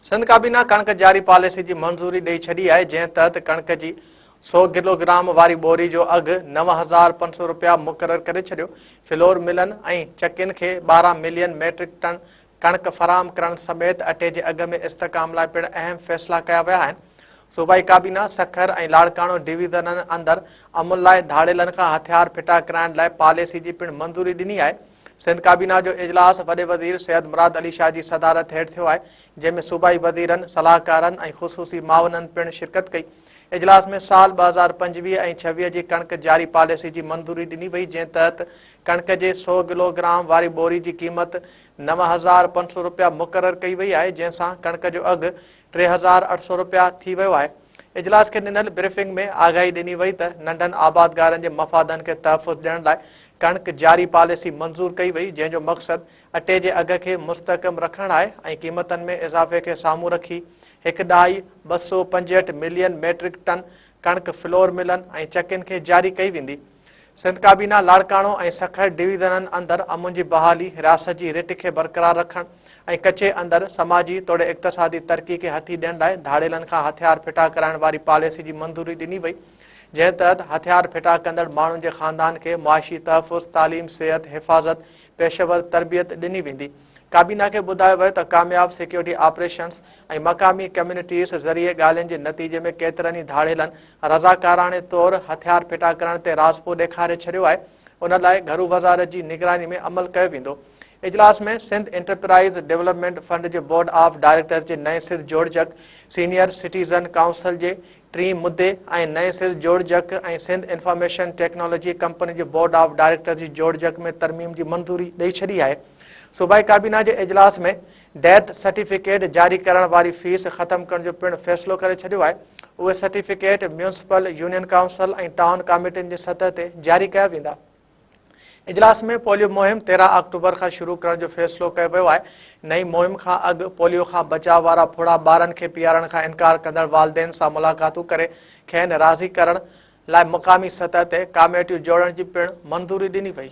سنڌ ڪابينا ڪڻڪ جاري پاليسي جي منظوري ڏئي ڇڏي آهي، جنهن تحت ڪڻڪ جي سئو گلوگرام واري ٻوري جو اگهه 9500 رپيا مقرر ڪري ڇڏيو. فلور ملن ۽ چڪين کي 12 ملين ميٽرڪ ٽن ڪڻڪ فراهم ڪرڻ سميت اٽي جي اگهه ۾ استحڪام لاء پڻ اهم فيصلا ڪيا ويا آهن. صوبائي ڪابينا سکر ۽ لاڙڪاڻو ڊويزنن اندر امن لاء ڌاڙيلن کان هٿيار ڦٽا ڪرائڻ لاء پاليسي جي پڻ منظوري ڏني آهي. سنڌ ڪابينا جو اجلاس وڏي وزير سيد مراد علي شاهه جي صدارت هيٺ ٿيو آهي، جنهن ۾ صوبائي وزيرن، صلاحڪارن ۽ خصوصي معاونن پڻ شرڪت ڪئي. اجلاس ۾ سال 2025 ۽ 26 جي ڪڻڪ جاري پاليسي جي منظوري ڏني وئي، جنهن تحت ڪڻڪ جي سئو گلو گرام واري ٻوري جي قيمت 9500 رپيا مقرر ڪئي وئي آهي، جنهن سان ڪڻڪ جو اگهه 3800 رپيا ٿي ويو آهي. اجلاس کي ڏنل بريفنگ ۾ آگاهي ڏني وئي ته ننڍن آبادگارن جي مفادن کي تحفظ ڏيڻ لاء ڪڻڪ جاري پاليسي منظور ڪئي وئي، جنهن جو مقصد اٽي جي اگهه کي مستحڪم رکڻ آهي ۽ قيمتن ۾ اضافي کي سامهون رکي هڪ ڏهائي 265 ملين ميٽرڪ ٽن ڪڻڪ فلور ملن ۽ چڪين کي جاري ڪئي ويندي. سنڌ ڪابينا لاڙڪاڻو ۽ سکر ڊويزنن اندر امن جي بحالي، رياست جي رٽ کي برقرار رکڻ ۽ ڪچي اندر سماجي توڙي اقتصادي ترقي کي هٿي ڏيڻ لاء ڌاڙيلن کان هٿيار ڦٽا ڪرائڻ واري پاليسي جي منظوري ڏني وئي، جنهن تحت هٿيار ڦٽا ڪندڙ ماڻهن جي خاندان کي معاشي تحفظ، تعليم، صحت، حفاظت، پيشيور تربيت ڏني ويندي. ڪابينا کي ٻڌايو ويو ته ڪامياب سيڪيورٽي آپريشنز ۽ مقامي ڪميونٽيز ذريعي ڳالهين جي نتيجي ۾ ڪيترن ئي ڌاڙيلن رضاڪاراڻي طور هٿيار ڦٽا ڪرڻ تي راضپو ڏيکاري ڇڏيو آهي، ان لاء گهرو وزارت جي نگراني ۾ عمل ڪيو ويندو. اجلاس ۾ سنڌ انٽرپرائز ڊولپمينٽ فنڊ جي بورڊ آف ڊائريڪٽرز جي نئين سر جوڙجڪ، سينيئر سٽيزن ڪائونسل جي ٽئين مدي ۽ نئين سر جوڙجڪ ۽ سنڌ انفارميشن ٽيڪنالاجي ڪمپني جي بورڊ آف ڊائريڪٽرز جي جوڙجڪ ۾ ترميم جي منظوري ڏئي ڇڏي آهي. صوبائي ڪابينا جي اجلاس ۾ ڊيٿ سرٽيفڪيٽ جاري ڪرڻ واري فيس ختم ڪرڻ جو پڻ فيصلو ڪري ڇڏيو آهي. اهي certificate municipal, union council ۽ town ڪاميٽين جي سطح تي جاري ڪيا ويندا. اجلاس ۾ پوليو مهم 13 آڪٽوبر کان شروع ڪرڻ جو فيصلو ڪيو ويو آهي. نئين مهم کان اڳ پوليو کان بچاء وارا ڦڙا ٻارن کي پيارڻ کان انڪار ڪندڙ والدين سان ملاقاتون ڪري کين راضي ڪرڻ لاء مقامي سطح تي ڪاميٽيون جوڙڻ جي پڻ منظوري ڏني وئي.